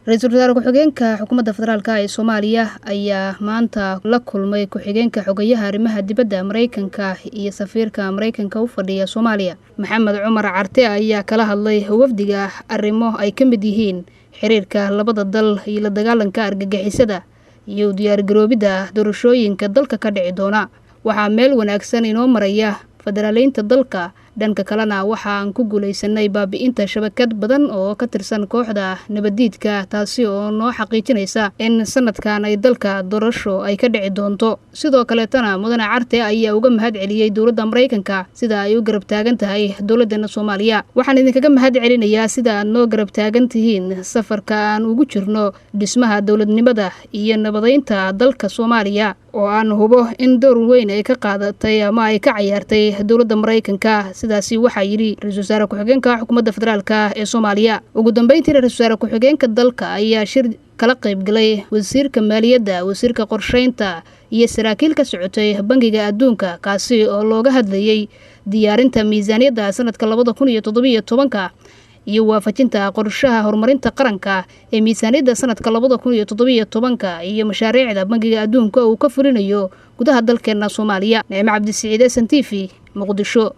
Ra-iisul wasaare ku-xigeenka xukuumadda federaalk ee Soomaaliya ayaa maanta la kulmay ku-xigeenka xogayaha arrimaha dibadda Mareykanka iyo safiirka Mareykanka u fadhiya Soomaaliya. Maxamed Cumar Carte ayaa kala hadlay wafdiga arrimo ay ka mid yihiin xiriirka labada dal iyo la dagaalanka argagixisada iyo u diyaargaroobidda doorashooyinka dalka ka dhici doona. Waxaa meel wanaagsan inoo maraya federaaleynta dalka, dhanka kalena waxaan ku guuleysanay baabi'inta shabakad badan oo ka tirsan kooxda nabadiidka, taasi oo noo xaqiijinaysa in sanadkan ay dalka doorasho ay ka dhici doonto. Sidoo kaleetana Mudane Carte ayaa uga mahad celiyey dowladda Mareykanka sida ay u garab taagan tahay dowladeena Soomaaliya. Waxaan idinkaga mahad celinayaa sida aad noo garab taagan tihiin safarka aan ugu jirno dhismaha dowladnimada iyo nabadeynta dalka Soomaaliya, oo aan hubo in door weyn ay ka qaadatay ama ay ka cayaartay dowladda Mareykanka. Sidaasi waxaa yidhi ra-iisul wasaare ku-xigeenka xukuumadda federaalk ee Soomaaliya. Ugu dambeyntiina ra-isul wasaare ku-xigeenka dalka ayaa shir kala qaybgalay wasiirka maaliyadda, wasiirka qorsheynta iyo saraakiil ka socotay Bangiga Adduunka, kaasi oo looga hadlayey diyaarinta miisaaniyadda sanadka 2017-ka iyo waafajinta qorshaha horumarinta qaranka ee miisaaniyadda sanadka 2017-ka iyo mashaariicda Bangiga Adduunka uu ka fulinayo gudaha dalkeena Soomaaliya. Nicmo Cabdisiciid, SN TV, Muqdisho.